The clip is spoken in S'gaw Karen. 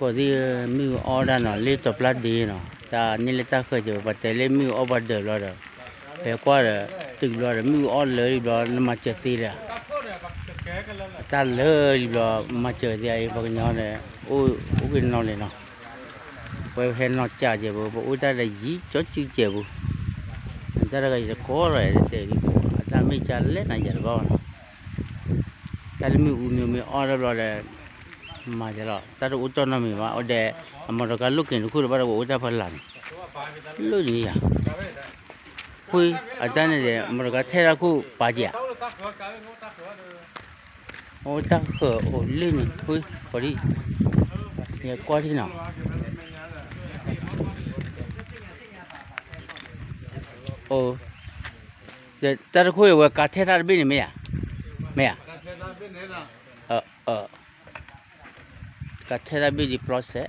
ကိးသ့ၣ်ဧၢ, မ့ၣ်အူအီၣ်ဒၣ်နီၤ လၢတီၤပျၢ်ဒ့နီၤ, တၢ်န့ၢ်လၢတၢ်ဃၢၤကဲး ပှၤတဲလၢမ့ၣ်အူအီၣ်ပှၤဒၢးဘျီဒီး, ဖဲကွၢ်ဒီး, တုၤဘျီဒီး မ့ၣ်အူအီၣ်လၢာ်လံဘျီ နမၤစၢၤသ့ဒီး, တၢ်လၢာ်လံဘျီ, မၤစၢၤသ့အံၤ ပှၤကညီဒီး, အိၣ်က့ၤနီၤလဲၣ်နီၤ, ပဝဲဟဲနီၢ်ကၢကဲးပူၤ ပအိၣ်တၢ်ဒီးယံာ်ကၠီကူကဲးပူၤ, တၢ်တဂၤယတကိးလီၤ တဲဒ်ပူၤ အတၢ်မ့ၢ်ကလဲၣ်နၤယၤတဘၣ်ဘၣ်နီၤ, တၢ်လၢမ့ၣ်အူမ့ၢ်မ့ၢ်အီၣ်တဘျီဒီး မၤယလီၤ တၢ်တအိၣ်တီၢ်နီတမံၤဘၣ် အိၣ်ဒီး, အမီတကါလိၣ်က့ၤတခိၣ်တဘၣ်ဒီး ကအိၣ်တၢ်ဖီလာ်န့ၣ်, လိၣ်န့ၣ်ယၤ, ဃု, အတၢ်န့ၣ်ဒီး မီတကါထဲတၢ်ခိၣ်ပာ်က့ၤဧါ, အိၣ်တၢ်ဃၢၤအိၣ်လၢန့ၣ် ဃု, ဃီဒံ, ယကွၢ်ထံနီၤ, အိၣ်, တၢ်တခိၣ်အံၤဝဲကါထဲတၢ်တဘ့ၣ်န့ၣ်မ့ၢ်ဧါ, မ့ၢ်ဧါ, ကါထဲတၢ်ဘ့ၣ်ဒ်ပျီစဲး,